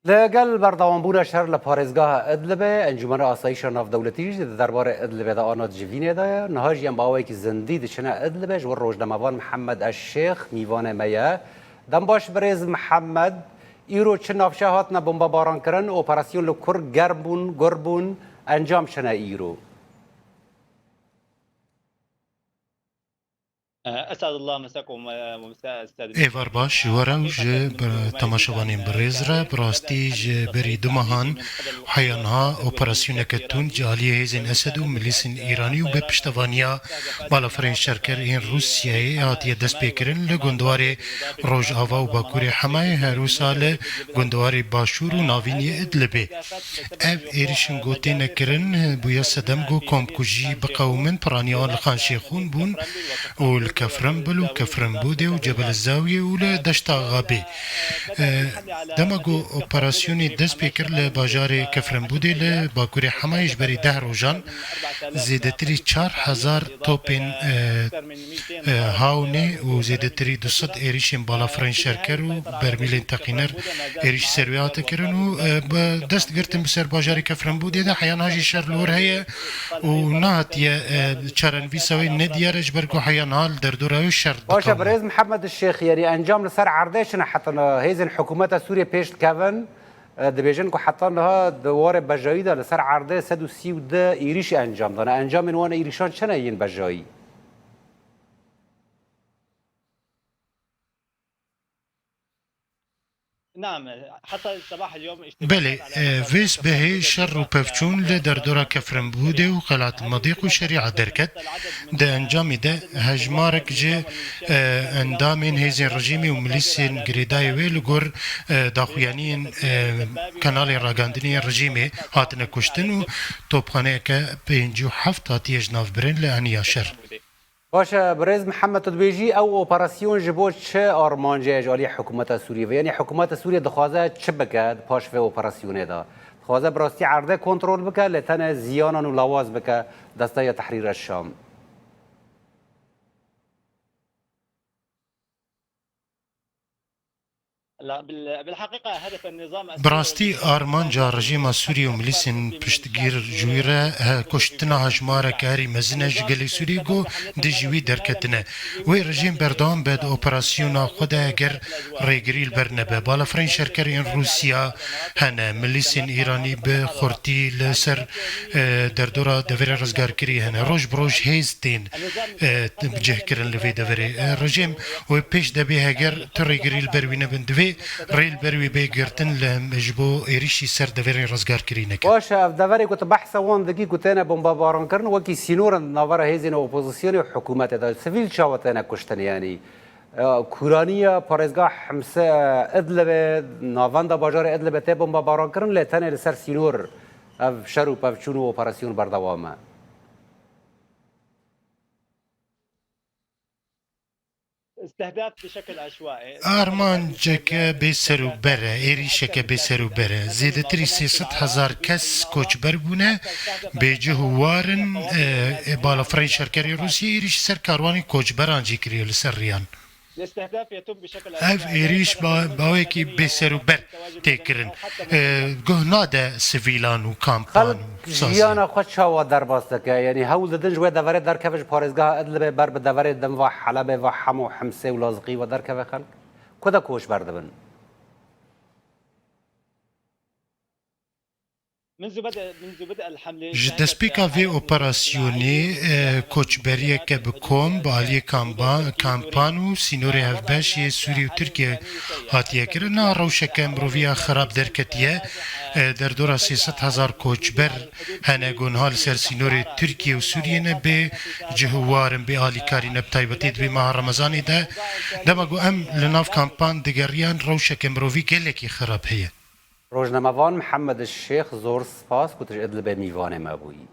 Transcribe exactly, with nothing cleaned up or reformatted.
Li gel berdewambûna şer li parêzgeha Idlibê, Encûmena Asayîşa Navdewletî jî di derbarê Idlibê de ana di civînê de ye. Niha jî em bi awayekî zindî diçine Idlibê, ji wir rojnamevan Mihemed Eşşêx mîvanê me ye. Dem baş birêz Mihemed, îro çi navçe hatine bombebarankirin, operasyon li kur germ bûn, gur bûn, encam çi ne îro? Esadullah mesakum ve mesa Êvar baş ji we re û ji temaşevanên birêz re. Bi rastî ji berî du mehan heya niha operasyoneke tund ji aliyê hêzên Esed û milîsên Îranî û bi piştevaniya balafirên şerker ên Rûsyayê hatiye destpêkirin li gundewarê Rojava û Bakurê Hemayê, her wisa li gundewarê Başûr û Navînê Idlibê. Ev êrişên ku têne kirin bûye sedem ku komkujî biqewimin, piraniya wan li Xan Şêxûn bûn û li Kefrimbil û Kefrimbûdê û Cebel Zawiyê û li Deşta Xabê. E, dema ku operasyonê dest pê kir li bajarê Kefrimbûdê li bakurê Hemayê ji berî deh rojan zêdetirî çar hezar topên, e, e, hawnê û zêdetirî du sed êrişên balafirên şerker û bermîlên teqîner êrîş ser wê hate kirin û, e, bi dest girtin bi ser bajarê Kefrembûdê de heya niha jî şer li wir heye û nehatiye, e, çarenivîsa wê nediyar e ji ber ku heya niha li derdora wê şer Baş e, dikewime. Birêz Mihemed Şêx, yanî encam li ser erdê çi ne heta niha? Hêzên hikûmeta Sûriyê pêş dikevin, e, dibêjin ku heta niha di warê bejayî de li ser erdê sed û sî û du êrîş encam dane. Encamên wan êrîşan çi ne yên bejayî? Belê, e, vê sibehê şer û pevçûn li derdora Kefrimbûdê û Qelat Madiq û Şerîa derket. Di encamê de hejmarek ji, e, endamên hêzên rejîmê û milîsên girêdayê wê li gor, e, daxuyaniyên, e, kanalên ragihandinê yên rejîmê hatine kuştin û topxaneyeke pêncî û heft hatiye ji nav birin li aniya şer. Baş e, birêz Mihemed, tu dibêjî ew operasyon ji bo çi armancê ye ji aliyê hikûmeta Sûriyê ve? Yanî hikûmeta Sûriyê dixwaze çi bike di paş vê operasyonê de? Dixwaze bi rastî erdê kontrol bike, lê tenê ziyanan û lawaz bike Desteya Tehrîr el-Şam. Bi rastî armanca rejîma Sûriyê û milîsên piştgîr ji wî re he kuştina hejmareke herî mezin e ji gelê Sûriyê ku dijî wî derketine. Wê rejîm berdewam be di operasyona xwe de eger rêgirî li ber nebe. Balafirên şerker ên Rûsya hene, milîsên Îranî bi xurtî li ser, e, derdora deverê rizgarkirî hene. Roj bi roj hêz tên, e, cihkirin li vê deverê. E, rejîm wê pêş de bê heger tu rêgirî li ber wî nebin. Divê rê li ber wî bê girtin li, ji bo êrişî ser deverên rizgarkirî nekin. Baş e, ev deverê ku tu behsa wan dikî ku têne bombebarankirin wekî sînor in di navbera hêzên opozisyonê û hikûmetê de. Sivîl çawa têne kuştin yanî? E, kûraniya parêzgeha Himse, Idlibê, navenda bajarê Idlibê tê bombebarankirin, lê tenê li ser sînor ev şer û pevçûn û operasyon berdewam e. Armanceke bêserûber e, êrîşeke bêserûber e. Zêdetirî sê sed hezar kes koçber bûne, bêcih û war in. E, e, balafirên şerkerê Rûsiyê êrîş ser karwanê koçberan jî kiriye li ser riyan. Ev êrîş ba-, bawekî bêserûber tê kirin. E, guh nade sivîlan û kampan Xelk û saziyê. Jiyana xwe çawa derbas dike? Yanî hewl didin ji wê deverê derkeve, ji parêzgeha Idlibê ber bi deverê din va Helebê, va Hema û Himsê û Laziqî ve derkeve xelk? Ku de koçber dibin? Ji destpêka vê operasyonê, e, koçberiyeke bi kom, bi aliyê kamba-, kampan û sînorê hevbeş yê Sûrî û Tirkiye hatiye kirin. Niha rewşeke mirovî ya xirab derketiye. E, derdora sê sed hezar koçber hene ku niha li ser sînorê Tirkiye û Sûriyê ne bê cih û war in, bê alîkarî ne, bi taybetî di vê meha Remezanê de. Dema ku em li nav kampan digeriyan, rewşeke mirovî gelekî xirab heye. Rojnamevan Mihemed Şêx, zor spas ku tu ji Idlibê mîvanê me bûyî.